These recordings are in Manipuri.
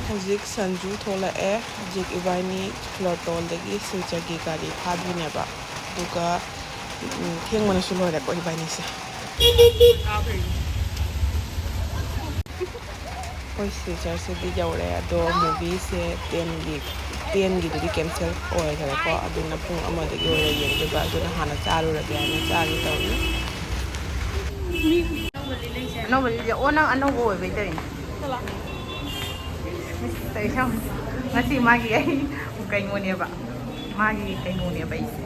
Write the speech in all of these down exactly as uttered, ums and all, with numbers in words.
ꯍꯧꯖꯤꯛ ꯁꯟꯖꯨ ꯊꯣꯛꯂꯛꯑꯦ꯫ ꯍꯧꯖꯤꯛ ꯏꯕꯥꯅꯤ ꯐ꯭ꯂꯣꯔꯇꯣꯜꯗꯒꯤ ꯁꯤꯜꯆꯔꯒꯤ ꯒꯥꯔꯤ ꯐꯥꯗꯣꯏꯅꯦꯕ꯫ ꯑꯗꯨꯒ, ꯎꯝ, ꯊꯦꯡꯕꯅꯁꯨ ꯂꯣꯏꯔꯦꯀꯣ ꯏꯕꯥꯅꯤꯁꯦ꯫ ꯑꯩꯈꯣꯏ ꯁꯤꯜꯆꯔꯁꯤꯗꯤ ꯌꯧꯔꯦ, ꯑꯗꯣ ꯃꯨꯚꯤꯁꯦ ꯇꯦꯟꯒꯤ, ꯇꯦꯟꯒꯤꯗꯨꯗꯤ ꯀꯦꯟꯁꯦꯜ ꯑꯣꯏꯈ꯭ꯔꯦꯀꯣ꯫ ꯑꯗꯨꯅ ꯄꯨꯡ ꯑꯃꯗꯒꯤ ꯑꯣꯏꯅ ꯌꯦꯡꯗꯣꯏꯕ꯫ ꯑꯗꯨꯅ ꯍꯥꯟꯅ ꯆꯥꯔꯨꯔꯒꯦ ꯍꯥꯏꯅ ꯆꯥꯒꯦ ꯇꯧꯔꯤ꯫ ꯑꯅꯧꯕ ꯂꯤꯂꯩꯁꯦ꯫ ꯑꯣ, ꯅꯪ ꯑꯅꯧꯕ ꯑꯣꯏꯕꯩ ꯇꯧꯔꯤꯅꯦ꯫ ꯇꯧꯏꯁꯦ ꯌꯦꯡꯉꯨ꯫ ꯉꯁꯤ ꯃꯥꯒꯤ ꯑꯩ ꯀꯩꯅꯣꯅꯦꯕ꯫ ꯃꯥꯒꯤ ꯀꯩꯅꯣꯅꯦꯕ ꯑꯩꯁꯦ꯫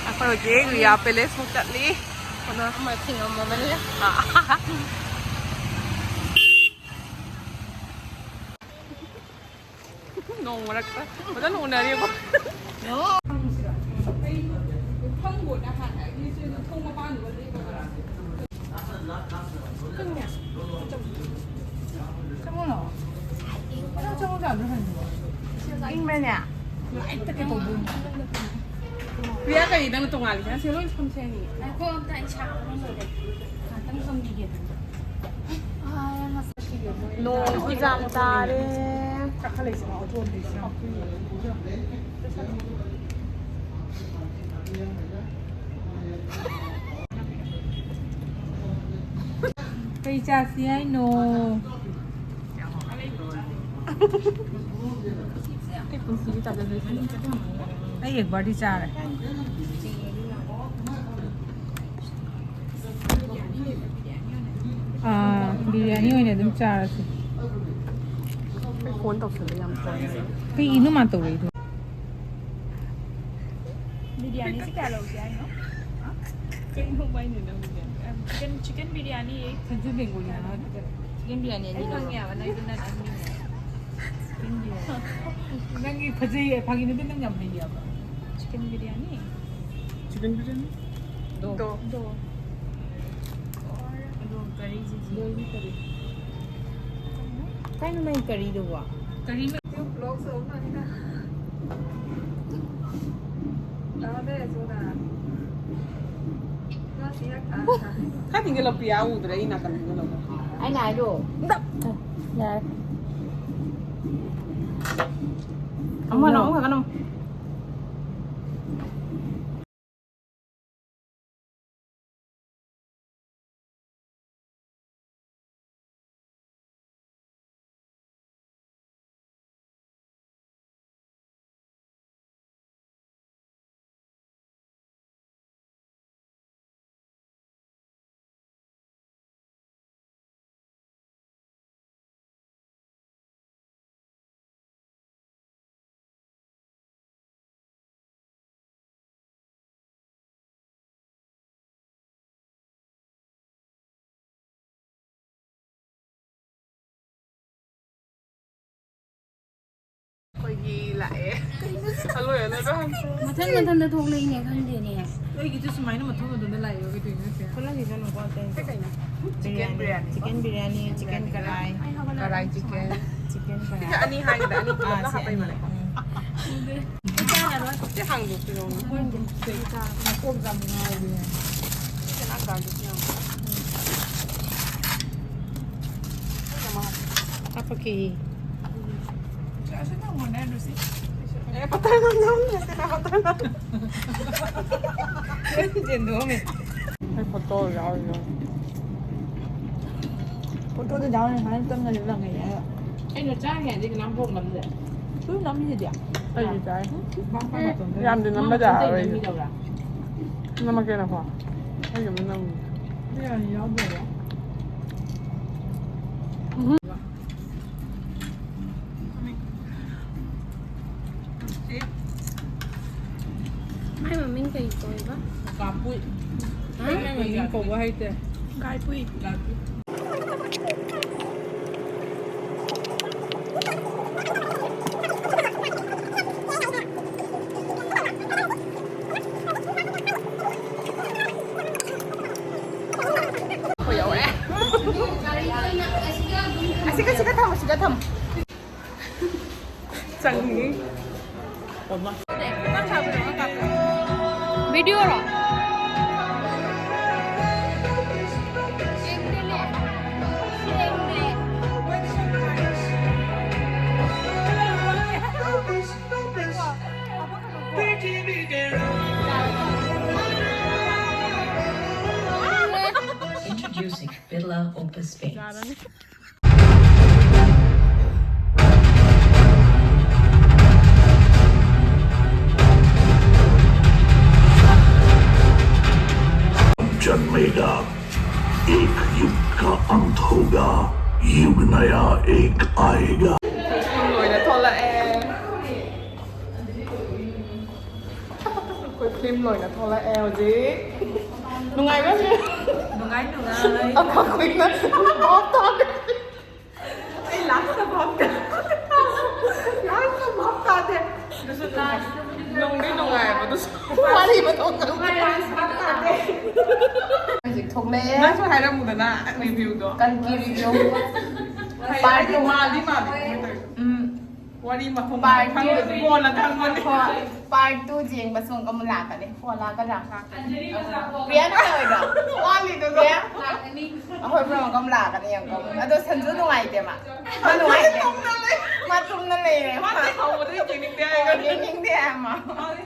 ꯑꯩꯈꯣꯏ ꯍꯧꯖꯤꯛ ꯔꯤꯌꯥ ꯄꯦꯂꯦꯁ ꯃꯨꯛ ꯆꯠꯂꯤ꯫ ꯑꯃ ꯊꯤꯡꯉꯝꯃꯕꯅꯤꯅ꯫ ꯅꯣꯡ ꯃꯔꯛꯇ ꯐꯖꯅ ꯎꯅꯔꯤꯕꯣ? ꯏꯪꯕ꯭ꯔꯅꯦ? ꯄ꯭ꯔꯤꯌꯥ, ꯀꯔꯤ ꯅꯪꯅ ꯇꯣꯉꯥꯜꯂꯤꯁꯦ? ꯁꯤ ꯂꯣꯏ ꯁꯝꯁꯦ ꯍꯥꯏꯅꯤ꯫ ꯉꯥꯏꯈꯣ, ꯑꯝꯇ ꯑꯩ ꯁꯥꯕ ꯉꯝꯗ꯭ꯔꯦ꯫ ꯉꯥꯛꯇꯪ ꯐꯝꯈꯤꯒꯦ꯫ ꯅꯣꯡꯁꯨ ꯌꯥꯝ ꯇꯥꯔꯦ꯫ ꯀꯩ ꯆꯥꯁꯤ ꯍꯥꯏꯅꯣ? ꯑꯩ ꯄꯨꯟꯁꯤꯒꯤ ꯆꯥꯖꯗ꯭ꯔꯤꯁꯦ꯫ ꯑꯩ ꯑꯦꯛꯕꯔꯗꯤ ꯆꯥꯔꯦ꯫ ꯑꯥ, ꯕꯤꯔꯌꯥꯅꯤ ꯑꯣꯏꯅ ꯑꯗꯨꯝ ꯆꯥꯔꯁꯦ꯫ ꯑꯩ ꯐꯣꯟ ꯇꯧꯁꯜꯂꯦ ꯌꯥꯝ ꯐꯣꯟꯁꯦ꯫ ꯀꯩꯒꯤꯅꯣ ꯃꯥ ꯇꯧꯔꯛꯏꯗꯣ? ꯕꯤꯔꯌꯥꯅꯤꯁꯤ ꯀꯌꯥ ꯂꯧꯒꯦ ꯍꯥꯏꯅꯣ? ꯀꯩꯅꯣ ꯃꯥꯏꯅꯦ ꯅꯪ ꯕꯤꯔꯌꯥꯅꯤ? Chicken, chicken biryani. ꯁꯟꯖꯨ ꯕꯦꯡꯒꯣꯂꯤ ꯍꯥꯏꯕ꯫ ꯆꯤꯀꯟ ꯕꯤꯔꯌꯥꯅꯤ ꯑꯩ ꯑꯅꯤ ꯈꯪꯉꯦꯕ, ꯅꯪ ꯑꯗꯨꯅ ꯑꯅꯤꯅꯦ꯫ ꯆꯤꯀꯟ ꯕꯤꯔꯌꯥꯅꯤ꯫ ꯅꯪꯒꯤ ꯐꯖꯩꯌꯦ, ꯐꯥꯒꯤ ꯅꯠꯇꯦ, ꯅꯪ ꯌꯥꯝ ꯍꯩꯌꯦꯕ꯫ ꯆꯤꯀꯟ ꯕꯤꯔꯌꯥꯅꯤ꯫ ꯆꯤꯀꯟ ꯕꯤꯔꯌꯥꯅꯤ? ꯗꯣ꯫ ꯗꯣ꯫ ꯗꯣ꯫ ꯑꯗꯣ ꯀꯔꯤꯁꯤꯗꯤ? ꯗꯣꯒꯤ ꯀꯔꯤ? ꯀꯩꯅꯣ ꯅꯪ ꯀꯔꯤꯗꯨꯕꯣ? ꯀꯔꯤ? ꯕ꯭ꯂꯣꯛ ꯇꯧꯕ ꯃꯥꯜꯂꯤꯗ꯫ ꯇꯥꯗꯦ, ꯁꯣꯗꯥ꯫ ꯈꯔ ꯊꯤꯡꯖꯤꯜꯂꯣ, ꯄ꯭ꯔꯤꯌꯥ ꯎꯗ꯭ꯔꯦ ꯑꯩ ꯅꯥꯀꯟ ꯊꯤꯡꯖꯤꯜꯂꯣ꯫ ꯑꯩꯅ ꯍꯥꯏꯗꯣ꯫ ꯌꯥꯔꯦ꯫ ꯑꯃꯨꯛ ꯍꯟꯅ, ꯑꯃꯨꯛ ꯍꯟꯅ꯫ ꯑꯩꯈꯣꯏꯒꯤ ꯂꯥꯛꯑꯦ꯫ Hello, hello, hello. ꯃꯊꯟ ꯃꯊꯟꯇ ꯊꯣꯛꯂꯛꯏꯅꯦ, ꯈꯪꯗꯦꯅꯦ꯫ ꯑꯩꯒꯤꯁꯨ ꯁꯨꯃꯥꯏꯅ ꯃꯊꯪ ꯃꯊꯪꯗ ꯂꯥꯛꯏꯕ ꯀꯩꯗꯧꯔꯤꯅꯣ ꯁꯦ? ꯈꯨꯠꯂꯪꯁꯤꯗꯅꯨꯀꯣ ꯑꯇꯩ꯫ ꯁꯤ ꯀꯩꯅꯣ? Chicken biryani. Chicken biryani, chicken ꯀꯔꯥꯏ꯫ ꯀꯔꯥꯏ ꯆꯤꯀꯟ꯫ ꯆꯤꯀꯟ ꯁꯤꯁꯦ ꯀꯔꯥꯏ꯫ ꯑꯅꯤ ꯍꯥꯏꯒꯗ꯭ꯔꯥ? ꯑꯅꯤ ꯄꯨꯂꯞꯅ ꯑꯥ, ꯁꯤ ꯍꯥꯞꯄꯩ ꯑꯅꯤ꯫ ꯃꯥꯜꯂꯦ꯫ ꯎꯝ꯫ ꯁꯤ ꯍꯥꯡꯗꯣꯛꯄꯤꯔꯣ꯫ ꯃꯀꯣꯛ ꯌꯥꯝ ꯉꯥꯎꯔꯤ꯫ ꯁꯤ ꯀꯅꯥ ꯀꯥꯟꯗ ꯁꯤ ꯌꯥꯝ ꯍꯥꯞꯄꯛꯀꯦ꯫ ꯑꯦ, ꯄꯇꯥ ꯅꯝ ꯅꯝ, ꯄꯇꯥ ꯅꯝ꯫ ꯆꯦꯟꯊꯣꯛꯑꯝꯃꯦ꯫ ꯑꯩ ꯐꯣꯇꯣ ꯌꯥꯎꯔꯤꯅꯦ꯫ ꯐꯣꯇꯣꯗ ꯌꯥꯎꯔꯤꯅꯦ, ꯁꯨꯃꯥꯏꯅ ꯆꯪꯉꯗꯤ ꯂꯪꯉꯛꯑꯦ꯫ ꯑꯩꯅ ꯆꯥꯔꯤꯉꯩꯗꯤ ꯀꯅꯥꯝ ꯄꯣꯛ ꯅꯝꯗꯦ꯫ ꯁꯨꯝ ꯅꯝꯃꯤꯁꯤꯗꯤ꯫ ꯑꯩꯁꯨ ꯆꯥꯏ꯫ ꯌꯥꯝꯗꯤ ꯅꯝꯕ ꯌꯥꯔꯣꯏ꯫ ꯅꯝꯃꯛꯀꯦꯅꯀꯣ꯫ ꯑꯩꯒꯤ ꯑꯃ ꯅꯝꯒꯦ꯫ ꯕꯤꯔꯌꯥꯅꯤ ꯌꯥꯎꯗꯕ꯭ꯔꯣ? ꯃꯥꯏ ꯃꯃꯤꯡ ꯀꯩ ꯀꯧꯋꯦꯕ? ꯀꯥꯡꯄꯨꯏ꯫ ꯍꯥ? ꯃꯥꯏ ꯃꯃꯤꯡ ꯀꯧꯕ ꯍꯩꯇꯦ꯫ ꯒꯥꯏꯄꯨꯏ꯫ ꯒꯥꯏꯄꯨꯏ꯫ ꯑꯩꯈꯣꯏ ꯌꯧꯔꯦ꯫ ꯑꯁꯤꯒ, ꯑꯁꯤꯒ ꯊꯝꯃꯣ, ꯑꯁꯤꯒ ꯊꯝꯃꯣ꯫ ꯆꯪꯉꯤ꯫ ꯚꯤꯗꯤꯑꯣꯔꯣ? Introducing Birla Opus Paints. जन्मेगा, एक युग का अंत होगा, युग नया एक आएगा। ꯂꯣꯏꯅ ꯊꯣꯛꯂꯛꯑꯦ꯫ ꯑꯩꯈꯣꯏ ꯐꯤꯂꯝ ꯂꯣꯏꯅ ꯊꯣꯛꯂꯛꯑꯦ ꯍꯧꯖꯤꯛ꯫ ꯅꯨꯡꯉꯥꯏꯕ꯭ꯔꯥ ꯐꯤꯂꯝ? ꯅꯨꯡꯉꯥꯏ, ꯅꯨꯡꯉꯥꯏ꯫ ꯑꯩꯈꯣꯏꯅ ꯚꯥꯞ ꯇꯥꯗꯦ꯫ ꯑꯩ ꯂꯥꯁꯇ ꯚꯥꯞ ꯇꯥ-, ꯂꯥꯁꯇ ꯚꯥꯞ ꯇꯥꯗꯦ꯫ ꯑꯗꯨꯁꯨ ꯅꯨꯡꯉꯥꯏ-, ꯅꯨꯡꯗꯤ ꯅꯨꯡꯉꯥꯏꯕ ꯑꯗꯨꯁꯨ꯫ ꯋꯥꯔꯤ ꯃꯇꯣꯟ ꯈꯪꯗꯦ꯫ ꯂꯥꯁꯇ ꯚꯥꯞ ꯇꯥꯗꯦ꯫ ꯍꯧꯖꯤꯛ ꯊꯣꯛꯂꯛꯑꯦ꯫ ꯅꯪꯁꯨ ꯍꯥꯏꯔꯝꯃꯨꯗꯅ ꯔꯤꯚ꯭ꯌꯨꯗꯣ꯫ ꯀꯜꯀꯤ ꯔꯤꯚ꯭ꯌꯨ꯫ ꯍꯥꯏꯗꯤ ꯄꯥꯔꯠ ꯇꯨ꯫ ꯃꯥꯜꯂꯤ ꯃꯥꯜꯂꯤ ꯀꯃꯥꯏꯅ ꯇꯧꯔꯤꯅꯣ? ꯎꯝ꯫ ꯋꯥꯔꯤ ꯃꯈꯣꯡ ꯄꯥꯔꯠ ꯇꯨ꯫ ꯈꯪꯗ꯭ꯔꯗꯤ ꯀꯣꯟꯅ ꯈꯪꯕꯅꯤ꯫ ꯍꯣꯏ, ꯄꯥꯔꯠ ꯇꯨ ꯌꯦꯡꯕꯁꯨ ꯑꯃꯨꯛ ꯂꯥꯛꯀꯅꯤ꯫ ꯐꯣꯟ ꯂꯥꯛꯀꯗ꯭ꯔꯥ? ꯄ꯭ꯔꯤꯌꯥ ꯅꯪ ꯑꯣꯏꯗ꯭ꯔꯣ? ꯋꯥꯠꯂꯤꯗꯨꯒ꯫ ꯄ꯭ꯔꯤꯌꯥ? ꯑꯩꯈꯣꯏ ꯄ꯭ꯔꯣꯒ꯭ꯔꯥꯝ ꯑꯃꯨꯛ ꯂꯥꯛꯀꯅꯤ ꯌꯦꯡꯉꯣ꯫ ꯑꯗꯣ ꯁꯟꯖꯨ ꯅꯨꯡꯉꯥꯏꯇꯦ ꯃꯥ꯫ ꯃꯥ ꯅꯨꯡꯉꯥꯏꯇꯦ꯫ ꯃꯥ ꯇꯨꯝꯅ ꯂꯩꯔꯦ꯫ ꯃꯥ ꯍꯧꯕꯗꯩ ꯌꯦꯡꯅꯤꯡꯗꯦ ꯍꯥꯏꯔꯒ꯫ ꯌꯦꯡꯅꯤꯡꯗꯦ ꯍꯥꯏ ꯃꯥ꯫ ꯃꯥꯗꯤ